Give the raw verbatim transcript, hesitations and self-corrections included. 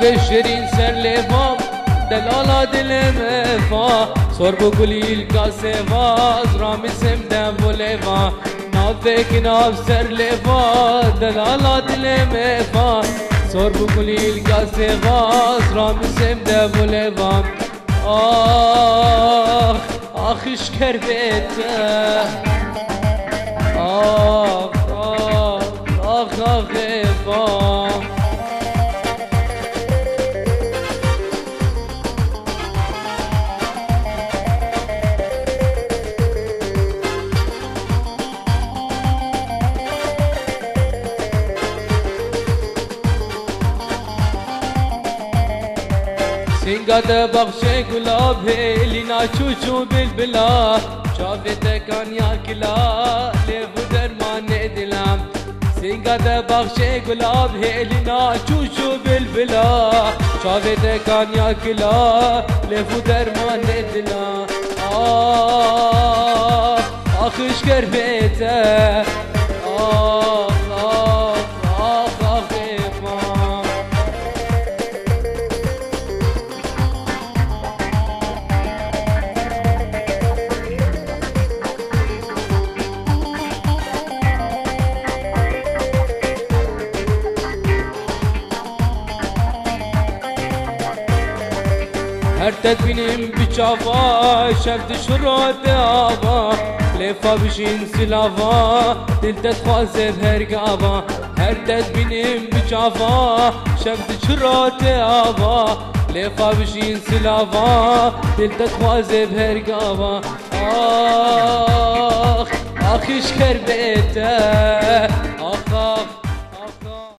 Ve şirîn ser lêva, delala dilê me fa. Sor bû gulîlka sêva, ez ramisim dev û lêva. Navek nav ser lêva, delala dilê me fa. Sor bû gulîlka sêva, ez ramisim dev û lêva. Ax, ax, işker bête. Ax, ax, ax, ax, êva. Singa de baxçê gulab hêlîna çûçû bilbila. Çavê te kaniya kila, lêv û dermanê dila. Singa de baxçê gulab hêlîna çûçû bilbila. Çavê te kaniya kila, lêv û dermanê dila. Ax, ax, işker bête. Ax, ax, ax, ax, êva. Her te dibînim bi çava, şev dişiro te ava. Lêfa bijîn silava, dil te dixwaze bi her gava. Her te dibînim bi çava, şev diçiro te ava. Lêfa bijîn silava, dil te dixwaze bi her gava. Ax, ax, işker bête.